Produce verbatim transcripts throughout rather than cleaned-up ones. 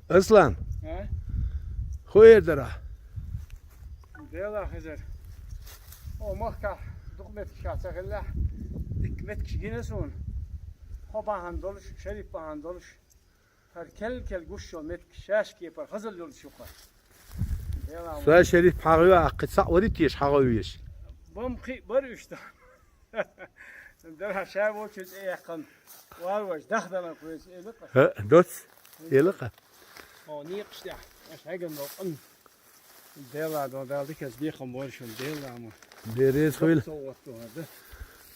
Аслан, а? Ху эр дара? Дела хезар. О, махка, дукха меттигаш ца хилла. Дикка меттигаш гина суна. Хо бахьан долуш, Шарип бахьан долуш. ХӀара кел-кел гуш йолу меттигаш шаьш кепара хазалла йолуш юкъа. Дела. Са Шарип хьагӀ а кхин цхьаъ вари теша хьагӀ а веш? Бам кхин а бара уьш дан. Дара ша волчу цӀе яьккхина. Валваш дахдана кхуьйсу элакъа. ХӀа, доц. Элакъа. О, некъаш тӀехь. Аш хьеган докъан. Дела до, Дала диказ бехам бор шун, Дела ма. Берез хуьйла. Со вот то, да.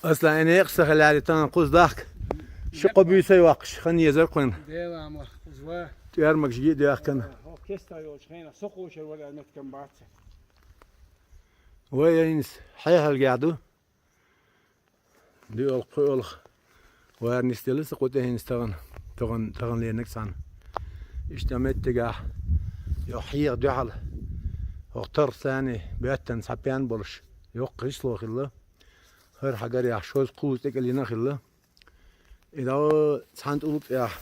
Аслан, эн экъ сахалари тан кхуз дахк. Ши къо буьйсай ваккхаш, хан езар кхуьн. Дела ма, кхузва. ТӀермагаш ги дехкан. О, кеста йолчу хена, со кхушар вара мет кам бац. Вай айнс, хьехалгахь ду. Дуьалх, пхуьалх. Вара нисделла сан кху тӀе хӀинца тахана, тахана, тахана ленарг цхьаьна. Иштта меттигахь, йо хьеха дуьхьал, хӀокху тарх царний боьттан цхьа пен болуш, йоккха гӀишло хилла. ХӀара хьагарехь шозза кхузза тӀекӀелина хилла. И дӀо цхьана тӀулг тӀехь,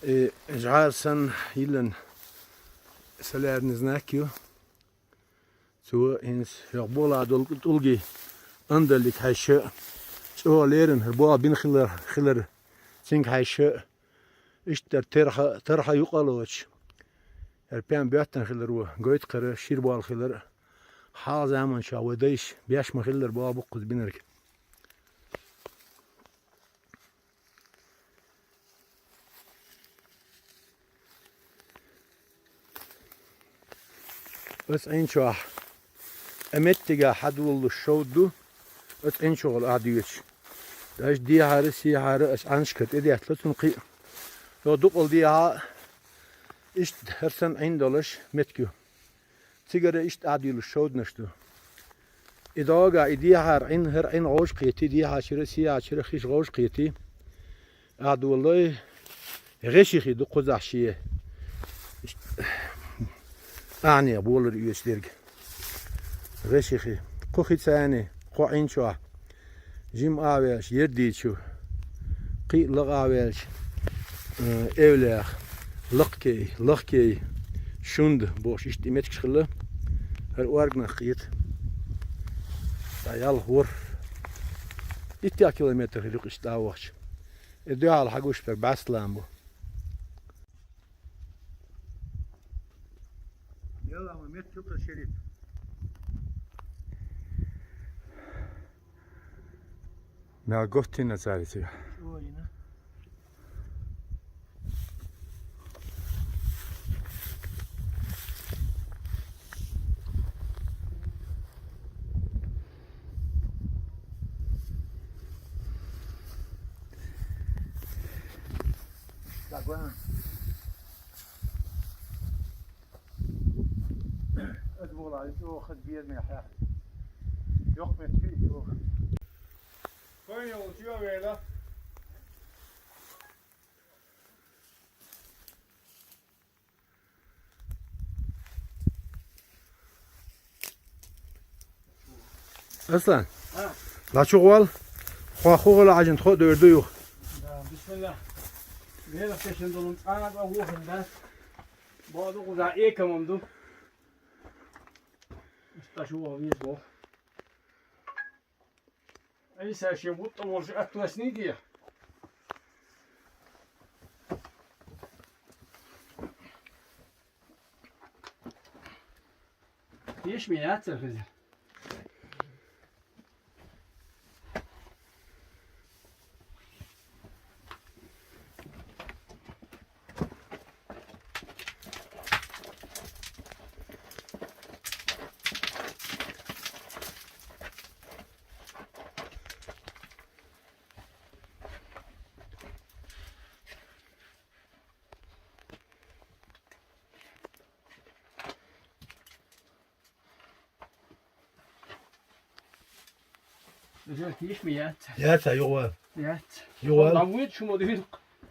и жӀар санна йиллина солярный знак ю. Цо хӀинца хӀокху болахь долу тӀулгий андаллиг хьаьжча, чӀогӀа леррина хӀара болх бина хилар, хилар цуьнга хьаьжча, иштта тарха, тарха юкъа а лоцуш, хӀара пен боьттина хиларо гойту кхара шира болх хилар, хьалха заманчохь вай дайша беш ма хиллара болх бу кхузза бинарг. Оцу Ӏин чохь, а меттигахь хьадолалуш шовда ду, оцу Ӏин чохь а дуьйцуш. Даже дехьара, сехьара аса Ӏанашкара тӀедеттало цунна кхин а. Йо дукъал дехьа, иштта хӀара санна Ӏин долуш меттиг ю. Цигара иштта Ӏадуьйлуш шовданаш ду. И догӀа, и дехьара Ӏин, хӀара Ӏин гӀовш кхетий, дехьа чуьра, сехьа чуьра хиш гӀовш кхетий. Ӏадолалой, гӀешихи ду кхузахь шен. Ахьанех болар оьцу дерг. ГӀешихи. Кху хи царний, кху Ӏин чохь. Жима а ваьлча, Ердичу, кхин а лакха а ваьлча, э, Эвлех, Лакхкей, Лахкей, Шунда бохуш иштта и меттигаш хилла, хӀара органах кхета. Ткъа ялх вур. Иттех километр хир ю-кх иштта дӀа а вахча. И дуьхьал хьагуш берг бӀаьстлам бу. Яла ма меттиг ю-кх Шарип. Мел готтина цаьрца. Чуйина. Так, ладно. Ас була, ас охас бер мехьа. Йокх мет фи йо. Койна йолчу йо вела. Аслан. А. Лачугъ вал. Хо хугъала ажин тхо дойр ду юх. Да, бисмилла. Вела кешен долун цӀа а вохин да. Боду гуза экамам ду. Ишта шу вохин ес вох. Ай, са шен вутта волчу атталасний де? Еш ме яцар хеза. Уже киш ми яц. Яц, а, югъа. Яц. Югъа. Ла вуйт шума дуй.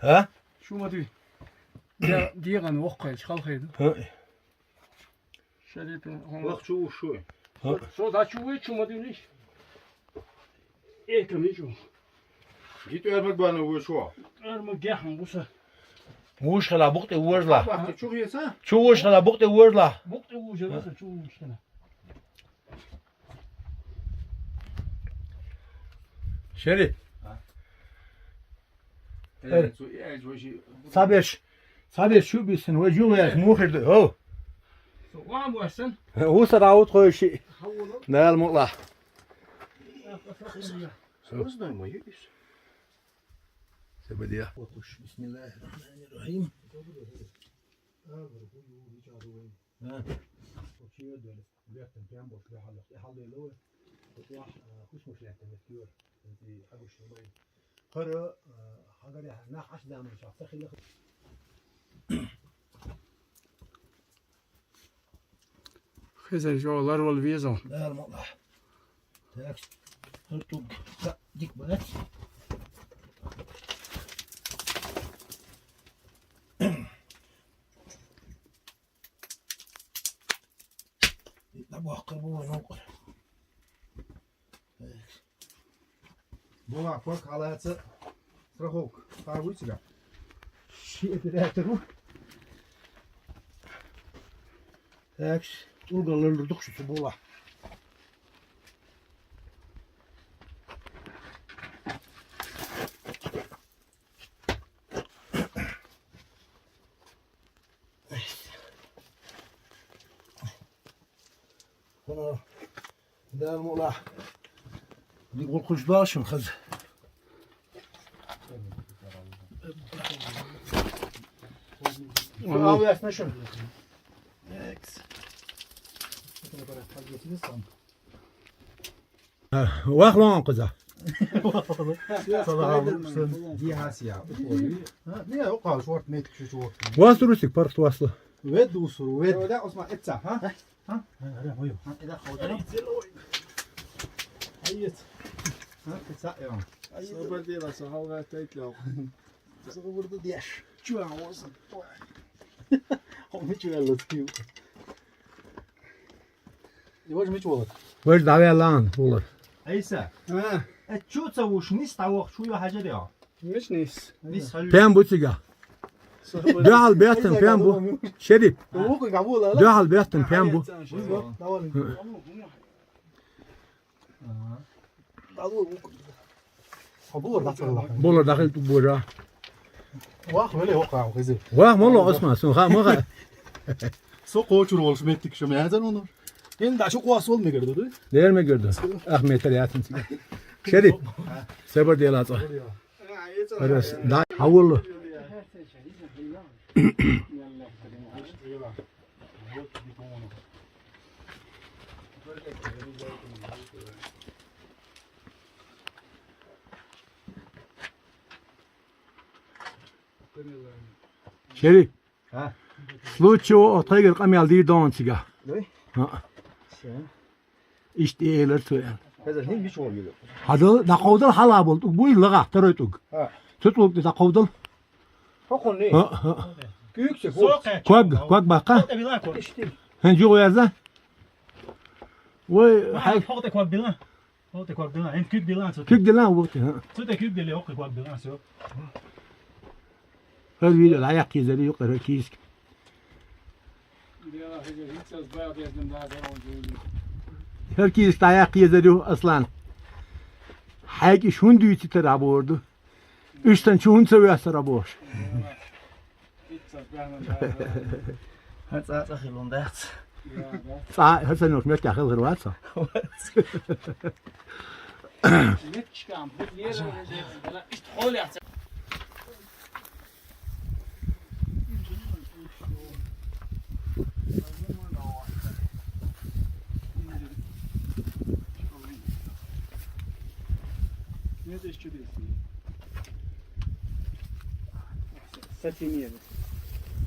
А? Шума дуй. Я, диган воккхайч, халхайду. А? Шарипин, хо. Вахчу ушу. А? Со, со дачу вуйт шума дуйниш. Э, камичу. Гит эрмак бана вуйт шо. Эрмак гяхан гуса. Вуж хила, букъ тӀе вожла. Бахта чу хеца? Чу вуж хила, букъ тӀе вожла. Букъ тӀе вуж хила, чу вуж хила. Шери. А? Эр. Э, цу, э, цу, ши, цабеш. Цабеш шу бисин, ва жула яс мухир ду. Хо. Цу, ва муасан. Усар аут хойши. Хавуну. Дал мула. Хавуну. Хо. Знай мой, юбис. Се бадия. Отуш. بسم الله الرحمن الرحيم. Хо. Бертин прям бош, я халлах, я халлах, я халлах. Хуш муш леттем, эскюр. Энти хагуш май. Хара, хагар я нах аш даман шах, сахила. Хезер жолар вол везо. Дал мула. Так, тут, тут, да, дик бат. Итна бохкар бу ванокъар. Була, кок халаца страховка. Парвуй тебя. Ши оператор бу. Так, улгалар дукшу була. Хана, да, мула. Ди гулкуш балшын хыз. Ава ясна шын. Экс. Вахлон кыза. Ди хасия. Не, о кал шорт метк шу шорт. Вас русик парт васлы. Вед усру, вед. Ода Осман этса, ха? Ха? Ара, ой. Ха, эда хода. Айет. Ха, этса эва. Собер дела, сахал ва тайтло. Сахал вурду деш. Чуа осын. Хоми чуа лоскиу. Иваж мич болот. Важ давя лан болот. Айса. Ха. Э, чу ца уш нис тавох, чу ё хажа дё. Мич нис. Нис хажа. Пям бу цига. Дё хал бертин пям бу. Шерип. Дё хал бертин пям бу. Давай. Болар дахил ту бора. Вах, вели, о, ка, кызы. Вах, моло, Осман, сун, ха, муха. Со кочур болуш меттик шо, я, зан ону. Эн да шо куас бол мегерди, ду? Дер мегерди. Ахмет ятын сига. Шерип. Себер дел ацо. Раз, да, хавулу. Шери. Ха. Случай отхайгар къамиял дир дон сига. Дой? Ха. Ше. Ишт элер цоял. Хаза хин бич ол геле. Хадал да къовдал хала бол. Туг буй лага тарой туг. Ха. Тут луг да къовдал. Хокон не? Ха, ха. Кюк се кюк. Кваг, кваг бака. Хен жуг яза. Ой, хай. Хокте кваг билан. Хокте кваг билан. Хен кюк билан. Кюк билан вокте, ха. Цоте кюк биле, хокте кваг билан, всё. Хар видео аяк кезери юк, хар кийск. Хар кийск аяк кезери юк, Аслан. Хайки шундуй титер аборду. Үштен чуун цевяса рабош. Ха, ца, ца хилун дац. Ца, ха, ца нуш мет яхил хирваца. Сатимир.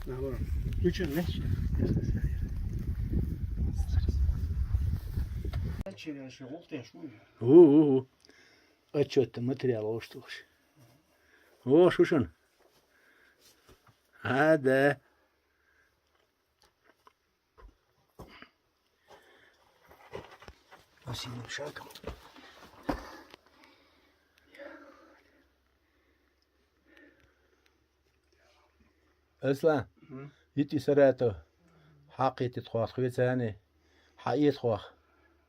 Наоборот. Ключи нет. Зачем я ещё? Ух ты, шу. У, у, у. Отчёт-то материал, о, что ж. О, шушен. А, да. Осиным шагом. Аслан, Мгм. Итти Саратов, хьакхийти тхох, хвецани, хьаэца тхох.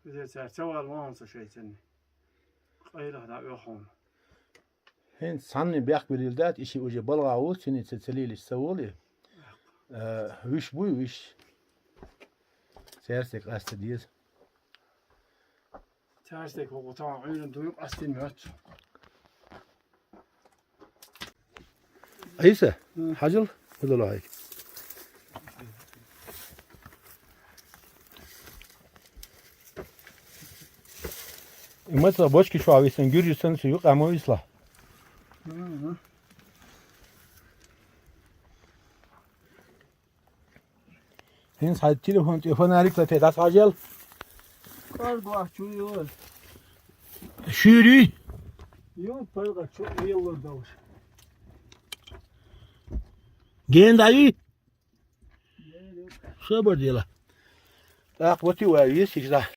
Иза цар ца вала вон со шайцани. Къайла да охон. ХӀинца цхьанне бехк билийла дац, и ши уже балгӀа ву, цуьнан ца, ца лелаш ца волу и. Э, виш буй, виш. Цаьрца къаста деза. Цаьрца хӀокху тахана Ӏуьйранна дуй къастийна моьтту. Айса, М. Хьажал, хӀу дала хьайга. И маца бочки чохь висина гуьржи санна цу юкъа ма висла. Мгм. ХӀинца хьайн телефон тӀе фонарик латий, дӀасахьажал. Кар гохь чу йой. Шуьйрий? Ю, пайда чу йиллур долуш. Ген дӀаюй? Собар дела. ТӀаккха вати вай весиш да.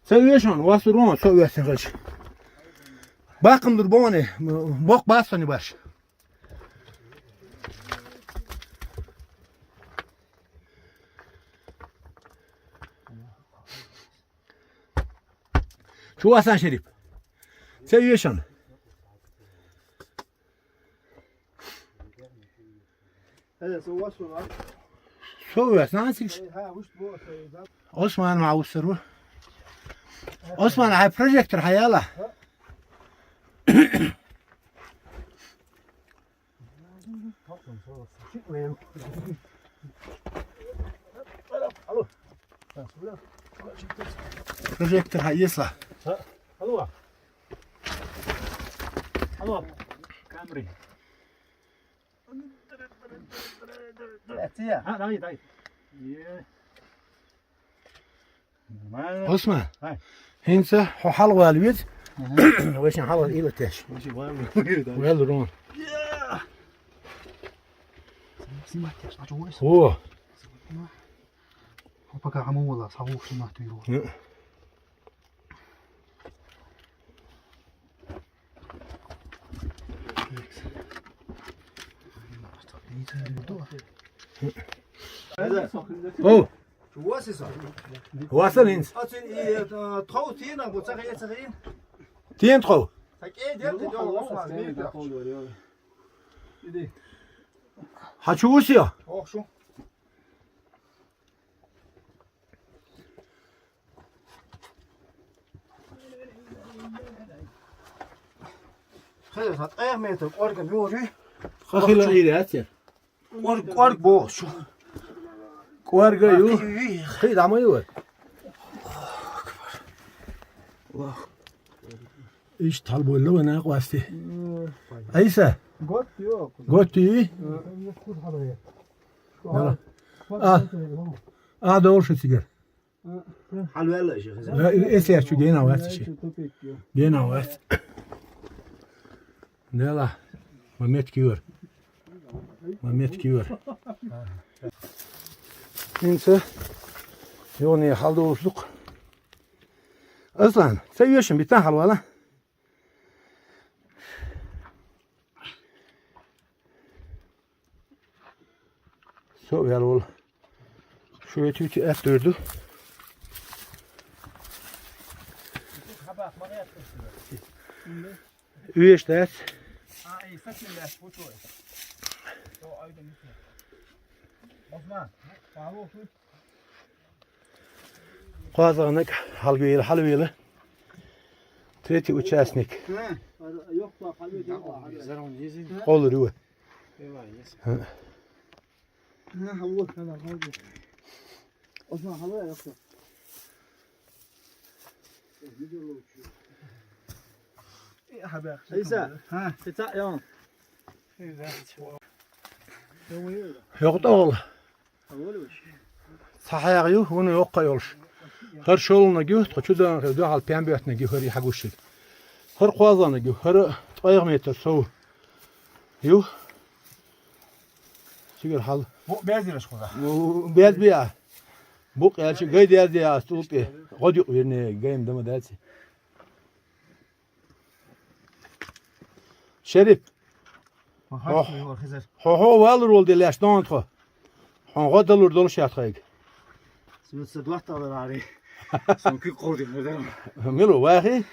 Ца вешан, васур вон, со весин хилча. Баккхам дур боне, боккха бассани баш. Чу васан, Шерип? Ца вешан. Со вес нахана цига. Осман ма вуссар ву. Осман, хьайн прожектор хьаяла. Прожектор хьаэцла. Алло. Алло. Камри. Дай, дай. Осман, хӀинца хьо хьалавала веза. Вайшин хьалавала ила теш. Вел рон. Снимать теш, а чё войс? О. Хьо пока хьаман вала, схьавух снимать вийр ву. О! Васа линз. Тхов тина бу ца хе ца хин. Тин тхов. Хачу усио? Ох шу. Хаза сан ткъех метр кӀорга муьгӀуьй. Хахила ирацер. КӀорг, кӀорг боху шу. КӀорга ю. Хи, хи, дама ю. Иштта хьалболла вай накъасти. Айса. Готти ю. Готти ю. А. А, долуш цигара. Хьалваьлла иша хеза. Э, эсер чу гена вац чи. Гена вац. Дела. Ма метки вар. Ма метки вар. Инца. Йони хьалдолуш дукх. Аслан, ца йошин битан хьалвала. Со вел вол. Шуьйтуьйту аьттуьр ду. Уьш дац. КхозлагӀниг хьалавела, хьалавела. Третий участник. Къолур ю. Иса, хӀа, хӀица ян. ХӀокху тӀехула. Цхьа хьагӀ ю, вуно йоккха йолуш. ХӀара шолгӀаниг ю, тхо чу дан хир дуьхьал пен боьттиниг ю, хӀара и хьагушшиг. ХӀара кхозлагӀниг ю, хӀара ткъех метр сов ю. Цигара хьал. Бу безираш хуза. Бу-, без биа. Букъ аьлча гай дерза а стул тӀе. ГӀод юкъ вирне гайм дама дац. Шерип. Хьо-хьо валур волу деллеш дона тхо. Хьуна гӀо далур долуш яц тхайга. Соьца дутталар ари. Сон куьг кховдийна дара. Мила ву, вахи?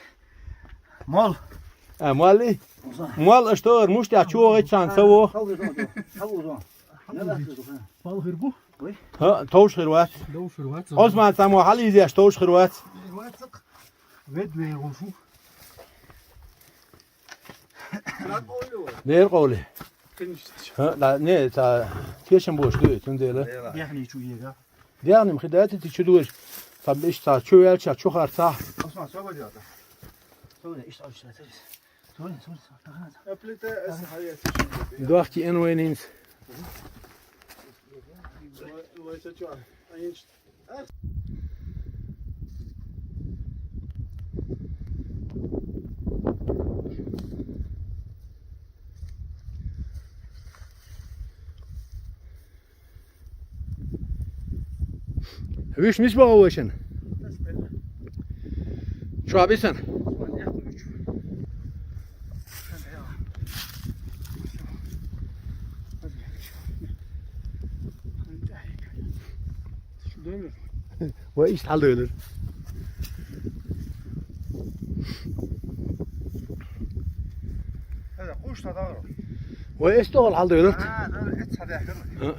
Мол. А, молли? Мол аша товар муштя чу вогӀу царна ца во. Хьал ву зон, хьал ву зон. Мел атту зон. Пал хир бу? Ой. ХӀа, товш хир вац. Довш хир вац. Осман цхьаммо хьалийзеш товш хир вац. Вед вегӀуш ву. Нера къовли. ХӀа, да, не, ца тешам бош дуй, цундела. Яхни чу ега. Дегнем хи дати ти чу дуй. Ца биш ца чу вел ца чу хар ца. Осман, сога дята. Сога иш аш ца. Сога, сога, сога. Аплита эс хаяс. Дуахти эн вейнинс. Лой са чу. Айнч. Виш мис богӀу вешан? Чоа бисан? Ва иштта хьалдойлар. Хьала, къуш та дагӀар. Ва эс тохал хьалдойлар. А, да, эц хьадахар. А.